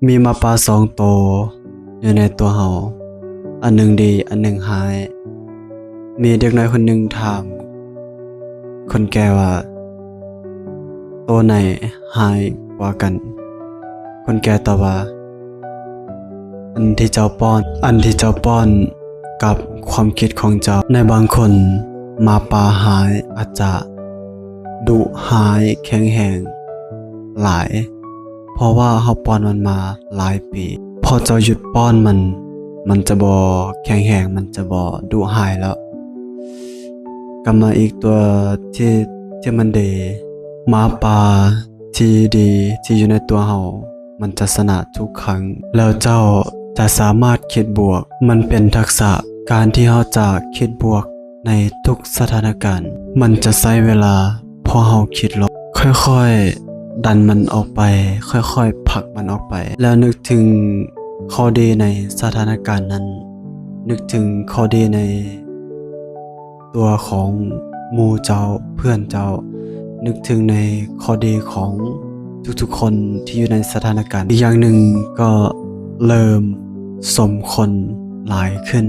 ມີໝາປ່າສອງໂຕຢູ່ໃນຕົວເຮົາ, ອັນໜຶ່ງດີ ອັນໜຶ່ງຮ້າຍ. ມີເດັກນ້ອຍຄົນໜຶ່ງຖາມຄົນແກ່ວ່າ ໂຕໃດຮ້າຍກວ່າກັນ? ຄົນແກ່ຕອບວ່າ ອັນທີ່ເຈົ້າປ້ອນ, ອັນທີ່ເຈົ້າປ້ອນກັບຄວາມຄິດຂອງເຈົ້າ. ໃນບາງຄົນ ໝາປ່າຮ້າຍອາດຈະດຸຮ້າຍແຂງແຮງຫຼາຍ ເພາະວ່າເຮົາປ້ອນມັນມາຫຼາຍປີ. ພໍເຈົ້າຢຸດປ້ອນມັນ, ມັນຈະບໍ່ແຂງແຮງ, ມັນຈະບໍ່ດຸຮ້າຍແລ້ວ. ກັບມາອີກຕົວທີ່, ທີ່ມັນເດ, ໝາປ່າທີ່ດີທີ່ຢູ່ໃນຕົວເຮົາ ມັນຈະຊະນະທຸກຄັ້ງ, ແລ້ວເຈົ້າຈະສາມາດຄິດບວກ. ມັນເປັນທັກສະການທີ່ເຮົາຈະຄິດບວກໃນທຸກສະຖານະການ. ມັນຈະໃຊ້ເວລາ ເພາະເຮົາຄິດລົບ. ຄ່ອຍໆດັນມັນອອກໄປ, ຄ່ອຍໆຜັກມັນອອກໄປ, ແລ້ວນຶກເຖິງຂໍ້ດີໃນສະຖານະການນັ້ນ, ນຶກເຖິງຂໍ້ດີໃນ ຕົວຂອງໝູ່ເຈົ້າ, ເພື່ອນເຈົ້າ, ນຶກເຖິງໃນຂໍ້ດີຂອງທຸກໆຄົນທີ່ຢູ່ໃນສະຖານະການ. ອີກຢ່າງໜຶ່ງກໍເລີ່ມຊົມຄົນຫຼາຍຂຶ້ນ,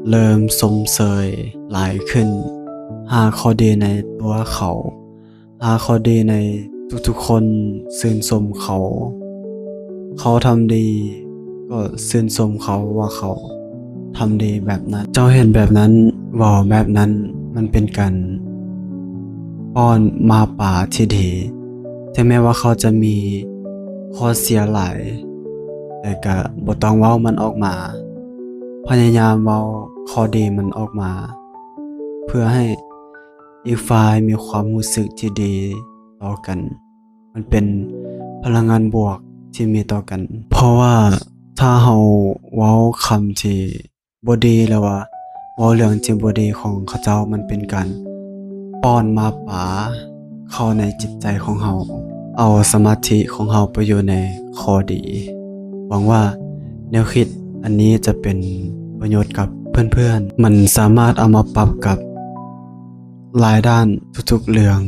ເລີ່ມຊົມເຊີຍຫຼາຍຂຶ້ນ, ຫາຂໍ້ດີໃນຕົວເຂົາ. ຫາຂໍ້ດີໃນທຸກໆຄົນ, ຊື່ນຊົມເຂົາ, ເຂົາທຳດີກໍຊື່ນຊົມເຂົາວ່າເຂົາທຳດີແບບນັ້ນ. ເຈົ້າເຮັດແບບນັ້ນ, ເວົ້າແບບນັ້ນ, ມັນເປັນການປ້ອນໝາປ່າທີ່ດີ. ເຖິງແມ້ວ່າເຂົາຈະມີຂໍ້ເສຍຫຼາຍ, ແຕ່ກະບໍ່ຕ້ອງເວົ້າມັນອອກມາ. ພະຍາຍາມເວົ້າຂໍ້ດີມັນອອກມາ ເພື່ອໃຫ້ ອີກຝ່າຍມີຄວາມຮູ້ສຶກທີ່ດີຕໍ່ກັນ. ມັນເປັນພະລັງງານບວກທີ່ມີຕໍ່ກັນ. ເພາະວ່າຖ້າເຮົາເວົ້າຄຳທີ່ບໍ່ດີ ຫຼືວ່າເວົ້າເລື່ອງທີ່ບໍ່ດີຂອງເຂົາເຈົ້າ, ມັນເປັນການປ້ອນໝາປ່າເຂົ້າໃນຈິດໃຈຂອງເຮົາ, ເອົາສະມາທິຂອງເຮົາໄປຢູ່ໃນຂໍ້ດີ. ຫວັງວ່າແນວຄິດອັນນີ້ຈະເປັນປະໂຫຍດກັບເພື່ອນໆ. ມັນສາມາດເອົາມາປັບກັບ ຫຼາຍດ້ານທຸກໆເລື່ອງ